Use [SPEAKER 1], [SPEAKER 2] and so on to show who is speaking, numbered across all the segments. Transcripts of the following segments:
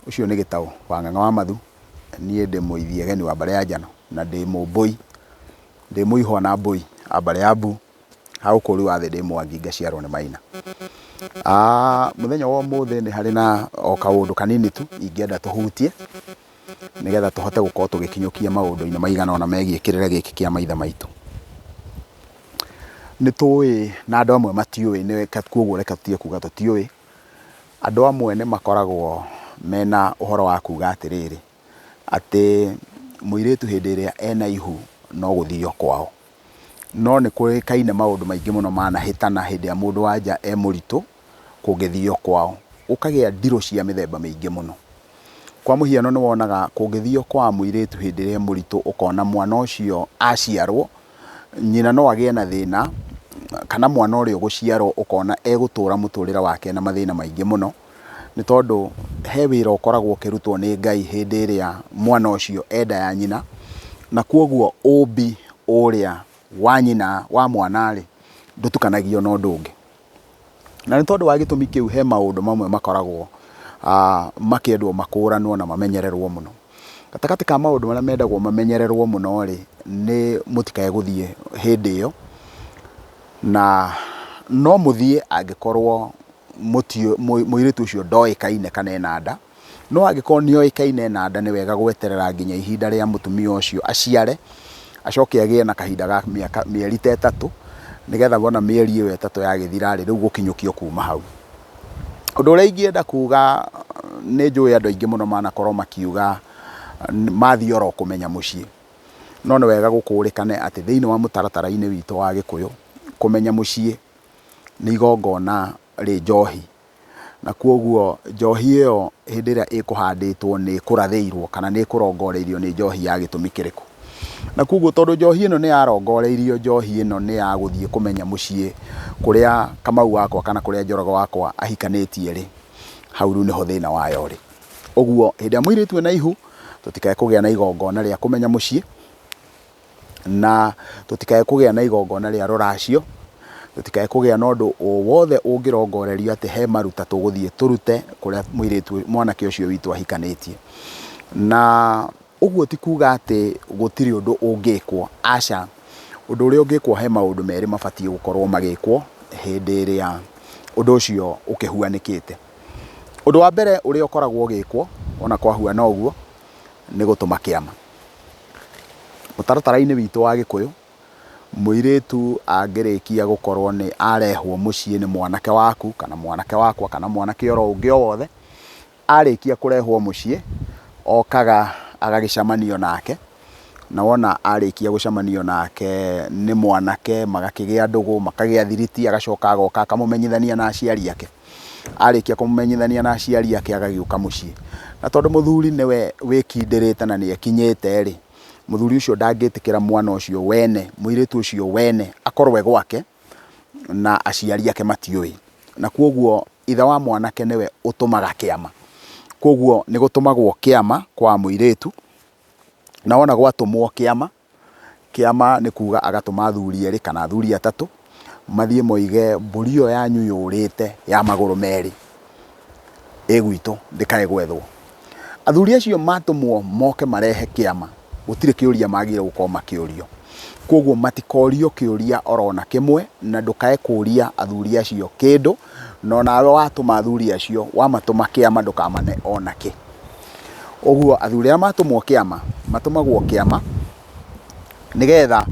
[SPEAKER 1] Ũcio nĩ Gĩtaũ wa Ng'ang'a wa Mathu, niĩ ndĩ mũithiegeni wa mbarĩ ya Njano na ndĩ mũmbũi, ndĩ mũihwa na mbũi a mbarĩ ya Mbu, ha ũkũri wa thĩ ndĩ Mwangi ngaciarwo nĩ Maina. Mũthenya wa ũmũthĩ nĩ harĩ na o kaũndũ kanini tu ingĩenda tũhutie, nĩgetha tũhote gũkorwo tũgĩkinyũkia maũndũ-inĩ maigana ũna megiĩ kĩrĩra gĩkĩ kĩa maithe maitũ. Nĩ tũĩ na andũ amwe matiũĩ, koguo reke tũtige kuga tũtiũĩ, Andũ amwe nĩ makoragwo mena ũhoro wa kuga atĩrĩrĩ, atĩ mũirĩtu hĩndĩ ĩrĩa ena ihu no gũthio kwao. No nĩ kũĩkaine maũndũ maingĩ mũno manahĩtana hĩndĩ ĩrĩa mũndũ wa nja e mũritũ kũngĩthio kwao, gũkagĩa ndirũ cia mĩthemba mĩingĩ mũno. Kwa mũhiano nĩ wonaga kũngĩthio kwa mũirĩtu hĩndĩ ĩrĩa e mũritũ ũkona mwana ũcio aciarwo, nyina no agĩe na thĩna, kana mwana ũrĩa ũgũciarwo ũkona egũtũra mũtũrĩre wake na mathĩna maingĩ mũno, nĩ tondũ he wĩra ũkoragwo ũkĩrutwo nĩ Ngai hĩndĩ ĩrĩa mwana ũcio e nda ya nyina, na kwoguo ũmbi ũrĩa wa nyina wa mwana rĩ, ndũtukanagio na ũndũ ũngĩ. Na nĩ tondũ wa gĩtũmi kĩu he maũndũ mamwe makoragwo makĩendwo makũranwo na mamenyererwo mũno. Gatagatĩ ka maũndũ marĩa mendagwo mamenyererwo mũno rĩ, nĩ mũtikae gũthiĩ hĩndĩ ĩyo, na no mũthiĩ angĩkorwo mũirĩtu ũcio ndoĩkaine kana ena nda. No angĩkorwo nĩ oĩkaine ena nda nĩ wega gweterera nginya ihinda rĩa mũtumia ũcio aciare, acoke agĩe na kahinda ga mĩaka, mĩeri ta ĩtatũ, nĩgetha wona mĩeri ĩyo ĩtatũ yagĩthira rĩ, rĩu gũkinyũkio kuma hau. Ũndũ ũrĩa ingĩenda kuga, nĩ njũĩ andũ aingĩ mũno manakorwo makiuga mathiĩ oro kũmenya mũciĩ. No nĩ wega gũkũrĩkane atĩ thĩiniĩ wa mũtaratara-inĩ witũ wa Gĩkũyũ, kũmenya mũciĩ nĩ igongona rĩ njohi. Na kwoguo njohi ĩyo hĩndĩ ĩrĩa ĩkũhandĩtwo nĩ ĩkũrathĩirwo kana nĩ ĩkũrongoreirio nĩ njohi ya gĩtũmi kĩrĩkũ. Na kwoguo tondũ njohi ĩno nĩ yarongoreirio njohi ĩno nĩ ya gũthiĩ kũmenya mũciĩ kũrĩa Kamau wakwa kana kũrĩa Njoroge wakwa ahikanĩtie rĩ, hau rĩu nĩho thĩna wayo ũrĩ. Ũguo hĩndĩ ĩrĩa mũirĩtu ena ihu, tũtikae kũgĩa na igongona rĩa kũmenya mũciĩ, na tũtikae kũgĩa na igongona rĩa rũracio, tũtikae kũgĩa na ũndũ o wothe ũngĩrongorerio atĩ he maruta tũgũthiĩ tũrute kũrĩa mũirĩtu, mwanake ũcio witũ ahikanĩtie. Na ũguo ti kuga atĩ gũtirĩ ũndũ ũngĩkwo, aca. Ũndũ ũrĩa ũngĩkwo he maũndũ merĩ mabatiĩ gũkorwo magĩkwo hĩndĩ ĩrĩa ũndũ ũcio ũkĩhuanĩkĩte. Ũndũ wa mbere ũrĩa ũkoragwo ũgĩkwo ona kwahuana ũguo, nĩ gũtũma kĩama. Mũtaratara-inĩ witũ wa Gĩkũyũ, mũirĩtu angĩrĩkia gũkorwo nĩ arehwo mũciĩ nĩ mwanake waku, kana mwanake wakwa, kana mwanake oro ũngĩ o wothe, arĩkia kũrehwo mũciĩ, okaga agagĩcemanio nake, na wona arĩkia gũcemanio nake nĩ mwanake, magakĩgĩa ndũgũ, makagĩa thiriti, agacoka agoka akamũmenyithania na aciari ake. Arĩkia kũmũmenyithania na aciari ake agagĩũka mũciĩ. Na tondũ mũthuri nĩwe wĩkindĩrĩte na nĩ ekinyĩte rĩ, mũthuri ũcio ndangĩtĩkĩra mwana ũcio wene, mũirĩtu ũcio wene akorwo e gwake na aciari ake matiũĩ. Na kwoguo ithe wa mwanake nĩwe ũtũmaga kĩama. Kwoguo nĩ gũtũmagwo kĩama kwa mũirĩtu, na wona gwatũmwo kĩama, Kĩama nĩ kuga agatũma athuri erĩ kana athuri atatũ, mathiĩ moige mbũri ĩyo yanyu yũrĩte ya magũrũ merĩ ĩ gwitũ ndĩkae gwethwo. Athuri acio matũmwo moke marehe kĩama, gũtirĩ kĩũria magĩrĩire gũkorwo makĩũrio. Kwoguo matikorio kĩũria oro na kĩmwe, na ndũkae kũria athuri acio kĩndũ, na onawe watũma athuri acio, wamatũma kĩama ndũkamane ona kĩ. Ũguo athuri arĩa matũmwo kĩama, matũmagwo kĩama nĩgetha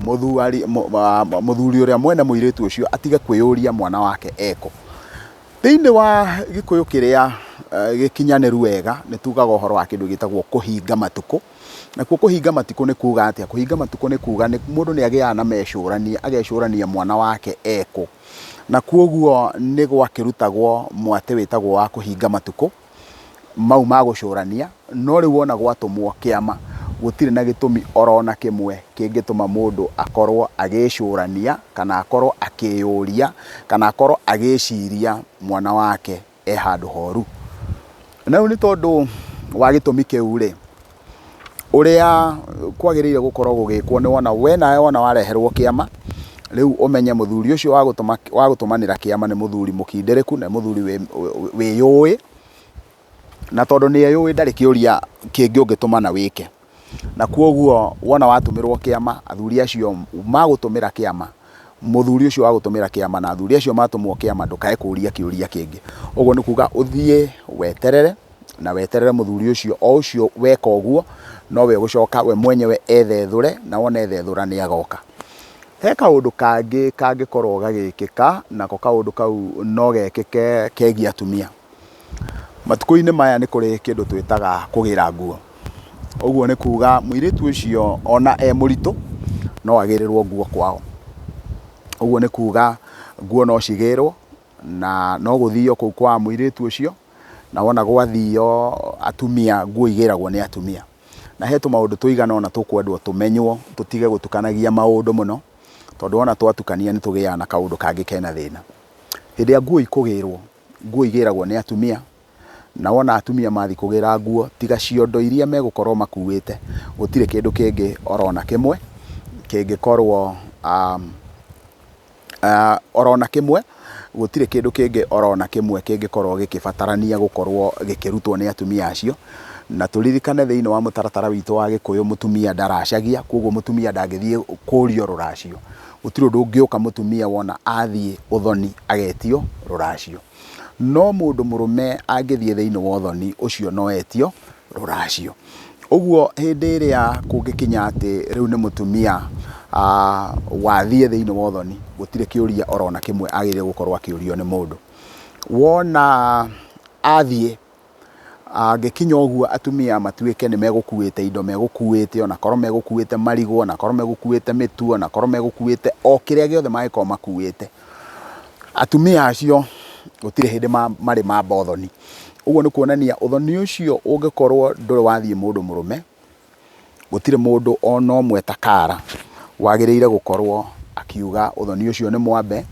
[SPEAKER 1] mũthuri ũrĩa mwene mũirĩtu ũcio atige kwĩyũria mwana wake ekũ. Thĩinĩ wa gĩkũyũ kĩrĩa gĩkinyanĩru wega, nĩ tugaga ũhoro wa kĩndũ gĩtagwo kũhinga matukũ. Nakuo kũhinga matukũ nĩ kuga atĩa? Kũhinga matukũ nĩ kuga mũndũ nĩ agĩaga na mecũrania, agecũrania mwana wake ekũ. Na kwoguo nĩ gwakĩrutagwo mwatĩ wĩtagwo wa kũhinga matukũ. mau ma gũcũrania, no rĩu wona gwatũmwo kĩama, gũtirĩ na gĩtũmi oro na kĩmwe kĩngĩtũma mũndũ akorwo agĩcũrania, kana akorwo akĩyũria, kana akorwo agĩciria mwana wake e handũ horu. Na rĩu nĩ tondũ wa gĩtũmi kĩu rĩ, Ũrĩa kwagĩrĩire gũkorwo gũgĩkwo nĩ wona we nawe wona wareherwo kĩama, rĩu ũmenye mũthuri ũcio wa gũtũmanĩra kĩama nĩ mũthuri mũkindĩrĩku, na nĩ mũthuri wĩyũĩ, Na tondũ nĩ eyũĩ ndarĩ kĩũria kĩngĩ ũngĩtũmana wĩke. Na kwoguo wona watũmĩrwo kĩama, athuri acio magũtũmĩra kĩama, mũthuri ũcio wagũtũmĩra kĩama na athuri acio matũmwo kĩama ndũkae kũria kĩũria kĩngĩ. Ũguo nĩ kuga ũthiĩ weterere na weterere mũthuri ũcio o ũcio weka ũguo nowe ũgũcoka we mwenyewe ethethũre na wona ethethũra nĩ agoka. He kaũndũ kangĩ kangĩkorwo gagĩkĩka nako kaũndũ kau no gekĩke kegiĩ atumia. Matukũ-inĩ maya nĩ kũrĩ kĩndũ twĩtaga kũgĩra nguo. Ũguo nĩ kuga mũirĩtu ũcio ona e mũritũ no agĩrĩrwo nguo kwao. Ũguo nĩ kuga nguo no cigĩrwo na no gũthio kũu kwa mũirĩtu ũcio, na wona gwathio atumia nguo igĩragwo nĩ atumia. Na he tũmaũndũ tũigana ũna tũkwendwo tũmenywo tũtige gũtukanagia maũndũ mũno, tondũ wona twatukania nĩ tũgĩaga na kaũndũ kangĩ kena thĩna. Hĩndĩ ĩrĩa nguo ikũgĩrwo, nguo igĩragwo nĩ atumia, na wona atumia mathiĩ kũgĩra nguo, tiga ciondo iria megũkorwo makuĩte, gũtirĩ kĩndũ kĩngĩ orona kĩmwe kĩngĩkorwo orona kĩmwe, gũtirĩ kĩndũ kĩngĩ orona kĩmwe kĩngĩkorwo gĩkĩbatarania gũkorwo gĩkĩrutwo nĩ atumia acio. Na tũririkane thĩinĩ wa mũtaratara witũ wa Gĩkũyũ mũtumia ndaracagia, koguo mũtumia ndangĩthiĩ kũrio rũracio. Gũtirĩ ũndũ ũngĩũka mũtumia wona athiĩ ũthoni agetio rũracio. No mũndũ mũrũme angĩthiĩ thĩinĩ wa ũthoni ũcio no etio rũracio. Ũguo hĩndĩ ĩrĩa kũngĩkinya atĩ rĩu nĩ mũtumia wathiĩ thĩinĩ wa ũthoni, gũtirĩ kĩũria orona kĩmwe agĩrĩire gũkorwo akĩũrio nĩ mũndũ. Wona athiĩ, angĩkinya ũguo atumia matuĩke nĩ megũkuĩte indo megũkuĩte, ona korwo megũkuĩte marigũ, ona korwo megũkuĩte mĩtu, ona korwo megũkuĩte o kĩrĩa gĩothe mangĩkorwo makuĩte. Atumia acio gũtirĩ hĩndĩ marĩ mamba ũthoni. Ũguo nĩ kuonania ũthoni ũcio ũngĩkorwo ndũrĩ wathiĩ mũndũ mũrũme, gũtirĩ mũndũ ona ũmwe ta Kara wagĩrĩire gũkorwo akiuga ũthoni ũcio nĩ mwambe,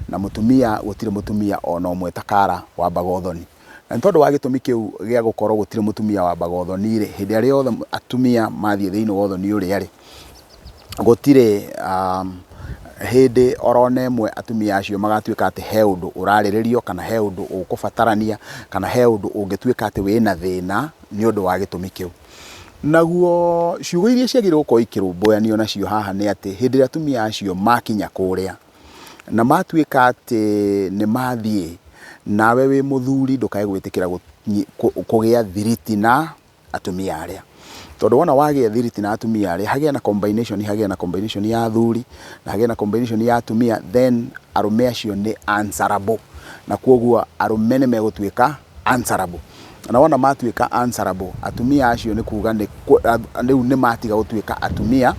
[SPEAKER 1] na mũtumia gũtirĩ mũtumia ona ũmwe ta Kara wambaga ũthoni. Na nĩ tondũ wa gĩtũmi kĩu gĩa gũkorwo gũtirĩ mũtumia wambaga ũthoni rĩ, hĩndĩ ĩrĩa yothe atumia mathiĩ thĩinĩ wa ũthoni ũrĩa rĩ, gũtirĩ hĩndĩ orona ĩmwe atumia acio magatuĩka atĩ he ũndũ ũrarĩrĩrio kana he ũndũ ũkũbatarania kana he ũndũ ũngĩtuĩka atĩ wĩna thĩna nĩ ũndũ wa gĩtũmi kĩu. Naguo ciugo iria ciagĩrĩirwo gũkorwo ikĩrũmbũyanio nacio haha nĩ atĩ hĩndĩ ĩrĩa atumia acio makinya kũrĩa, na matuĩka atĩ nĩ mathiĩ, nawe wĩ mũthuri ndũkae gwĩtĩkĩra kũgĩa thiriti na atumia arĩa. Tondũ wona wagĩa thiriti na atumia arĩa, hagĩe na combination, hagĩe na combination ya athuri, na hagĩe na combination ya atumia, then arũme acio nĩ answerable. Na kwoguo arũme nĩ megũtuĩka answerable. Na wona matuĩka answerable, atumia acio nĩ kuga nĩ rĩu nĩ matiga gũtuĩka atumia,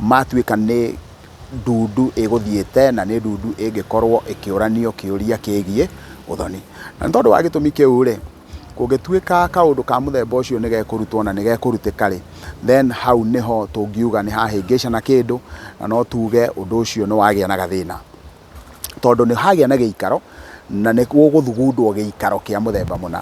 [SPEAKER 1] matuĩka nĩ ndundu ĩgũthiĩte na nĩ ndundu ĩngĩkorwo ĩkĩũranio kĩũria kĩgiĩ ũthoni. Na nĩ tondũ wa gĩtũmi kĩu rĩ, kũngĩtuĩka kaũndũ ka mũthemba ũcio nĩ gekũrutwo na nĩ gekũrutĩka rĩ, then hau nĩho tũngiuga nĩ hahĩngĩcana kĩndũ, na no tuge ũndũ ũcio nĩ wagĩa na gathĩna. Tondũ nĩ hagĩa na gĩikaro, na nĩ gũgũthugundwo gĩikaro kĩa mũthemba mũna.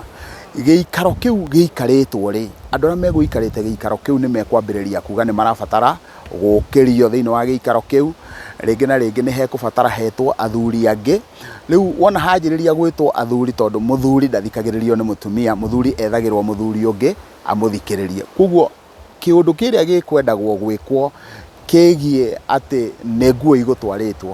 [SPEAKER 1] Gĩikaro kĩu gĩikarĩtwo rĩ, andũ arĩa megũikarĩte gĩikaro kĩu nĩ mekwambĩrĩria kuga nĩ marabatara gũkĩrio thĩinĩ wa gĩikaro kĩu, rĩngĩ na rĩngĩ nĩ hekũbatara hetwo athuri angĩ. Rĩu wona hanjĩrĩria gwĩtwo athuri tondũ mũthuri ndathikagĩrĩrio nĩ mũtumia, mũthuri ethagĩrwo mũthuri ũngĩ amũthikĩrĩrie. Koguo kĩũndũ kĩrĩa gĩkwendagwo gwĩkwo kĩgiĩ atĩ nĩ nguo igũtwarĩtwo,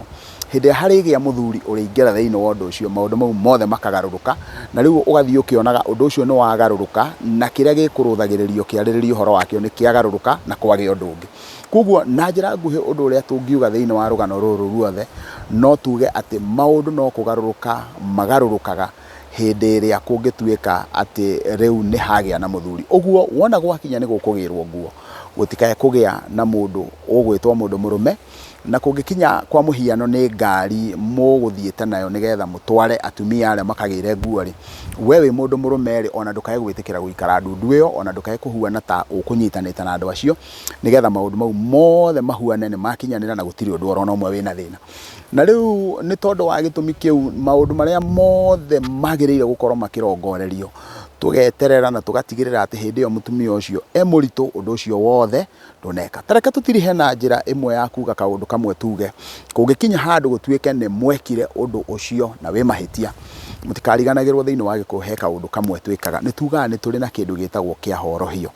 [SPEAKER 1] hĩndĩ ĩrĩa harĩgĩa mũthuri ũrĩingĩra thĩinĩ wa ũndũ ũcio, maũndũ mau mothe makagarũrũka, na rĩu ũgathiĩ ũkĩonaga ũndũ ũcio nĩ wagarũrũka, na kĩrĩa gĩkũrũthagĩrĩrio kĩarĩrĩrio ũhoro wakĩo nĩ kĩagarũrũka na kwagĩa ũndũ ũngĩ. Koguo na njĩra nguhĩ ũndũ ũrĩa tũngiuga thĩinĩ wa rũgano rũrũ ruothe, no tuge atĩ maũndũ no kũgarũrũka magarũrũkaga hĩndĩ ĩrĩa kũngĩtuĩka atĩ rĩu nĩ hagĩa na mũthuri. Ũguo wona gwakinya nĩ gũkũgĩrwo nguo, gũtikae kũgĩa na mũndũ ũgwĩtwo mũndũ mũrũme, na kũngĩkinya kwa mũhiano nĩ ngari mũgũthiĩte nayo nĩgetha mũtware atumia arĩa makagĩre nguo rĩ, we wĩ mũndũ mũrũme rĩ, ona ndũkae gwĩtĩkĩra gũikara ndundu ĩyo, ona ndũkae kũhuana ta ũkũnyitanĩte na andũ acio, nĩgetha maũndũ mau mothe mahuane nĩ makinyanĩra na gũtirĩ ũndũ oro na ũmwe wĩna thĩna. Na rĩu nĩ tondũ wa gĩtũmi kĩu maũndũ marĩa mothe magĩrĩire gũkorwo makĩrongorerio, Tũgeterera na tũgatigĩrĩra atĩ hĩndĩ ĩyo mũtumia ũcio e mũritũ ũndũ ũcio wothe ndũneka. Ta reke tũtirihe na njĩra ĩmwe ya kuga kaũndũ kamwe tuge, kũngĩkinya handũ gũtuĩke nĩ mwekire ũndũ ũcio na wĩ mahĩtia, mũtikariganagĩrwo thĩinĩ wa Gĩkũyũ he kaũndũ kamwe twĩkaga, nĩ tugaga nĩ tũrĩ na kĩndũ gĩtagwo kĩahorohio.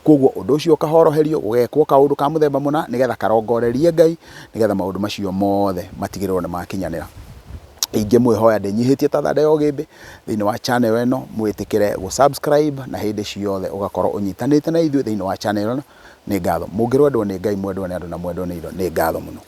[SPEAKER 1] Kwoguo ũndũ ũcio ũkahoroherio, gũgekwo kaũndũ ka mũthemba mũna nĩgetha karongorerie Ngai, nĩgetha maũndũ macio mothe matigĩrĩrwo nĩ makinyanĩra. Ingĩmwĩhoya ndĩnyihĩtie ta thanda ya ũgĩmbĩ thĩinĩ wa channel ĩno mwĩtĩkĩre gũ subscribe na hĩndĩ ciothe ũgakorwo ũnyitanĩte na ithuĩ thĩinĩ wa channel ĩno. Nĩ ngatho. Mũngĩrwendwo nĩ Ngai, mwendwo nĩ andũ na mwendwo nĩ indo. Nĩ ngatho mũno.